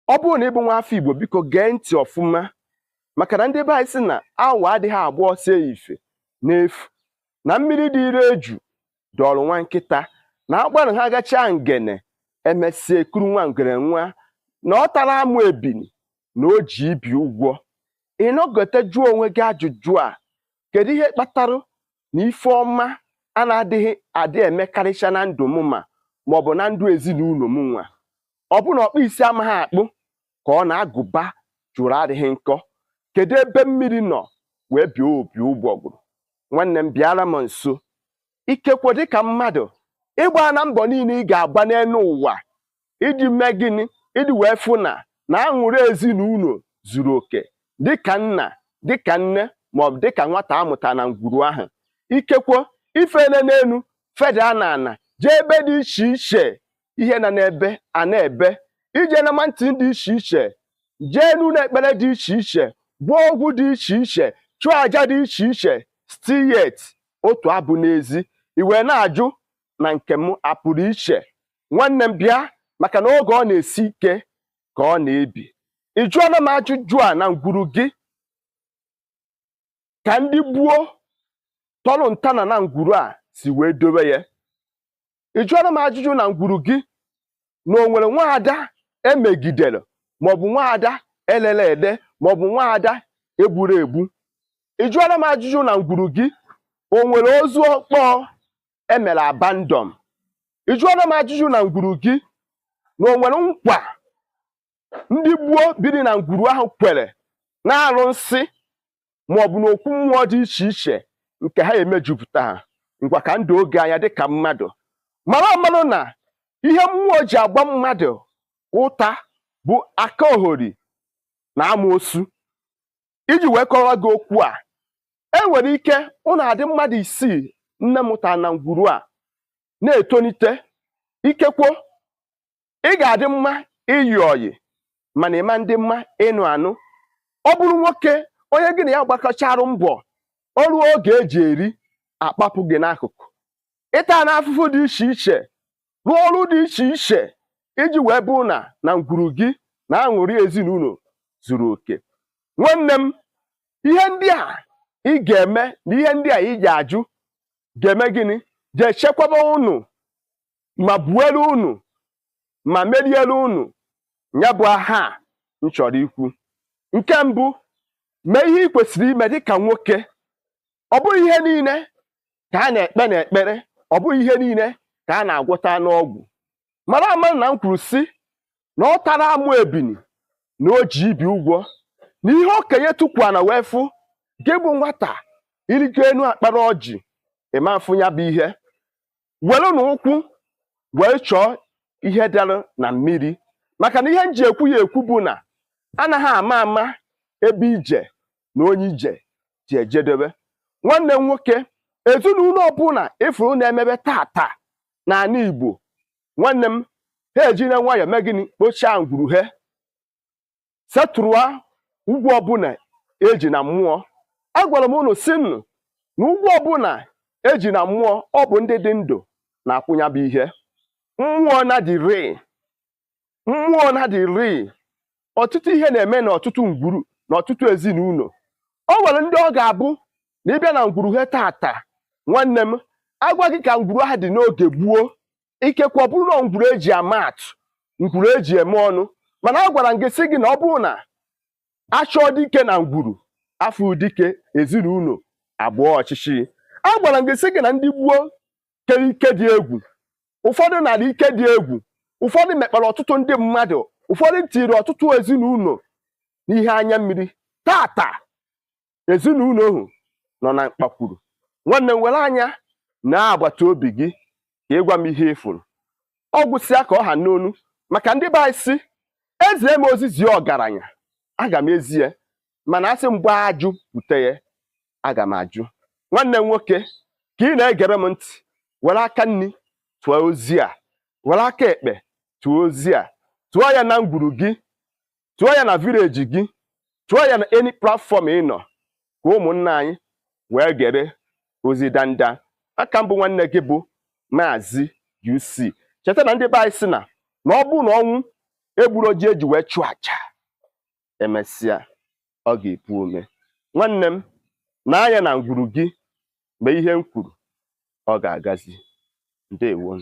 Ọ bụrụ na ị bụ nwa afọ Igbo, biko gee ntị ọfụma, maka na ndị be anyị sị na awọ adịghị agba ọsọ ehife n'efu, na mmiri dị ire eju dọrọ nwa nkịta, na agbarụ ha gachaa ngene, emesie kuru nwa ngene nwa, na ọ tara amụ ebini na o ji ibi ụgwọ. Ị nọgote jụọ onwe gị ajụjụ a: kedu ihe kpatara na ife ọma a na-adịghị adị emekarịcha na ndụ m ma maọbụ na ndụ ezinụlọ m nwa? Ọ bụ na ọkpụ isi amaghị akpụ, ka ọ na-agụba jụrụ adịghị nkọ? Kedu ebe mmiri nọ wee bịa opi ụgbọgụrụ? Nwanne m, bịara m nso. Ikekwe dịka mmadụ ịgba na mbọ niile ị ga-agba n'elu ụwa iji mee gịnị? Iji wee fụ na na aṅụrị ezinụlọ zuru oke, dịka nna, dịka nne, maọbụ dịka nwata amụta na ngwuru ahụ. Ikekwe ifele n'elu, feda na ana, jee ebe dị iche iche, ihe na n'ebe a na-ebe, ije na ntị dị iche iche, jee n'ụlọ ekpere dị iche iche, gwọọ ọgwụ dị iche iche, chụọ aja dị iche iche, still yet otu abụ n'ezi. I wee na-ajụ na nke m apụrụ iche. Nwanne m, bịa, maka na oge ọ na-esi ike ka ọ na-ebi. Ị jụọla m ajụjụ a na ngwuru gị, ka ndị gbuo tọrọ ntana na ngwuru a si wee dobe ya? Ị jụọla m ajụjụ na ngwuru gị na o nwere nwaada emegidere, maọbụ nwaada elele ede, maọbụ nwaada egburu egbu? Ị jụọla m ajụjụ na ngwuru gị, o nwere ozu ọkpọọ emere abandon? Ị jụọla m ajụjụ na ngwuru gị na o nwere nkwa ndị gboo biri na ngwuru ahụ kwere na-arụ nsị, maọbụ na okwu mmụọ dị iche iche nke ha emejupụta ha? Ngwa, ka ndụ oge anya dịka mmadụ mara amalụ na ihe mmụọ ji agba mmadụ ụta bụ aka ohori na amoosu. Iji wee kọrọ gị okwu a, e nwere ike ụnụ adị mmadụ isii nne mụtara na ngwuru a na-etonite. Ikekwo ị ga-adị mma iyi oyi, mana ịma ndị mma ịnụ anụ. Ọ bụrụ nwoke, onye gị na ya gbakọcharụ mbọ, o ruo oge eji eri, akpapụ gị n'akụkụ. Ịta na afụfụ dị iche iche, rụọ ọrụ dị iche iche iji wee bụ na na ngwuru gị na aṅụrị ezinụlọ zuru oke. Nwanne m, ihe ndị a ị ga-eme na ihe ndị a ị ga-ajụ ga-eme gịnị? Jee chekwaba unu, ma buelu unu, ma merielu unu. Ya bụ aha m chọrọ ikwu. Nke mbụ, mee ihe ị kwesịrị ime dịka nwoke. Ọ bụghị ihe niile ka a na-ekpe n'ekpere, ọ bụghị ihe niile ka a na-agwọta n'ọgwụ. Mara ama na m kwuru sị na ọ tara amụ ebini na o ji ibi ụgwọ, na ihe okenye tụkwana wee fụ gị bụ nwata irigo enu akpara ọjị, ịma mfụ ya bụ ihe were na ụkwụ wee chọọ ihe dara na mmiri. Maka na ihe m ji ekwu ya ekwu bụ na anaghị ama ama ebe ije na onye ije ji ejedebe. Nwanne m nwoke, ezinụlọ ọbụla ịfụrụ na-emebe tata n'ala Igbo, nwanne m, ha ejire nwayọọ mee gịnị? Kpochaa ngwuru ha, setụrụa ụgwọ ọbụla eji na mmụọ. Agwara m unu si nnu na ụgwọ ọbụla eji na mmụọ, ọ bụ ndị dị ndụ na-akwụ ya bụ ihe. Mmụọ na dị rịị, mmụọ na dị rịị. Ọtụtụ ihe na-eme n'ọtụtụ ngwuru na ọtụtụ ezinụlọ. O nwere ndị ọ ga-abụ na ịbịa na ngwuru ha tata, nwanne m, agwa gị ka ngwuru ahụ dị n'oge gboo. Ikekwe ọ bụrụ na ngwuru eji ama atụ, ngwuru eji eme ọnụ, mana a gwara m gị sị gị na ọ bụrụ na achọọ dike na ngwuru afọ dike, ezinụlọ abụọ ọchịchị. A gwara m gị sị gị na ndị gboo kere ike dị egwu, ụfọdụ nara ike dị egwu, ụfọdụ mekpara ọtụtụ ndị mmadụ, ụfọdụ tiri ọtụtụ ezinụlọ n'ihe anya mmiri. Tata ezinụlọ ahụ nọ na mkpakwuru. Nwanne m, were anya na agbata obi gị ka ịgwa m ihe ịfụrụ. Ọ gwụsịa ka ọ ha n'onu, maka ndị be anyị sị eze m ozi zie ọgaranya, aga m ezi ya, mana asị m gbaa ajụ bute ya, aga m ajụ. Nwanne m nwoke, ka ị na-egere m ntị, were aka nri tụọ ozi a, were aka ekpe tụọ ozi a, tụọ ya na ngwuru gị, tụọ ya na village gị, tụọ ya na any platform ị nọ, ka ụmụnna anyị wee gere ozi danda. Aka mbụ, nwanne gị bụ Maazị UC. Cheta na ndị be anyị sị na na ọ bụ na ọnwụ Egburu ji eji wee chụọ aja, emesịa ọ ga-epu ome. Nwanne m, na-anya na ngwuru gị, mee ihe m kwuru, ọ ga-agazi. Ndewo.